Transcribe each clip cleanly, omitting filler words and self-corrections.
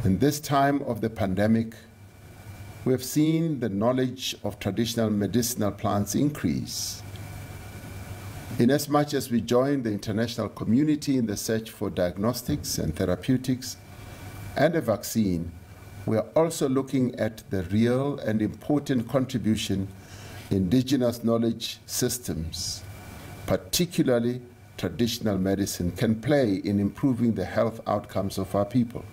In this time of the pandemic, we have seen the knowledge of traditional medicinal plants increase. Inasmuch as we join the international community in the search for diagnostics and therapeutics and a vaccine, we are also looking at the real and important contribution indigenous knowledge systems, particularly traditional medicine, can play in improving the health outcomes of our people.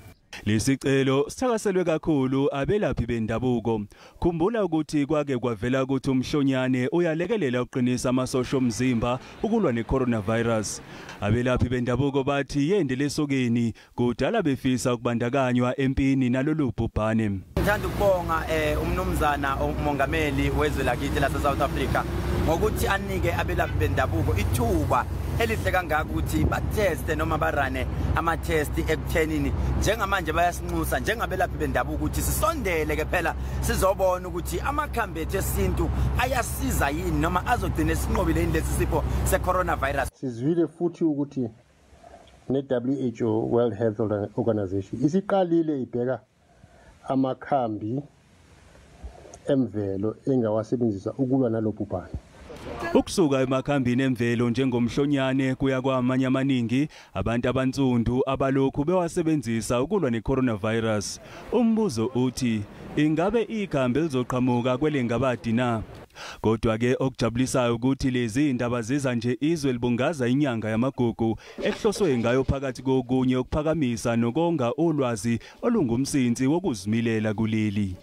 Lesicelo sithakaselwe kakhulu abelaphi bendabuko. Khumbula ukuthi kwake kwavela ukuthi umhlonyane uyalekelela uqinisa amasosha omzimba ukulwa necoronavirus. Abelaphi bendabuko bathi yende lesokeni kudala befisa ukubandakanywa empini nalolu bhubhane. Ngithanda ukubonga umnumzana umongameli wezwe lakithi lase South Africa ngokuthi anike abelaphi bendabuko ithuba elihle kangaka ukuthi bateste noma barane ama-test ekuthenini. Njengamanje bayasinxusa njengabelaphi bendabuko ukuthi sisondele ke phela sizobona ukuthi amakhambi ethu esintu ayasiza yini noma azogcina esinqobile yini lesi sifo se-coronavirus. Sizwile futhi ukuthi ne-WHO, World Health Organization, isiqalile ibheka amakhambi emvelo engawasebenzisa ukulwa nalobhubhane. Ukusuka emakhambini emvelo njengomhlonyane kuya kwamanye amaningi abantu abansundu abalokhu bewasebenzisa ukulwa necoronavirus. Umbuzo uthi ingabe ikhambi elizoqhamuka kwelengabadi na? Kodwa ke okujabulisayo ukuthi lezi indaba ziza nje izwe libungaza inyanga yamagugu ehloswe ngayo phakathi kokunye ukuphakamisa nokonga ulwazi olungumsinsi wokuzimilela kuleli.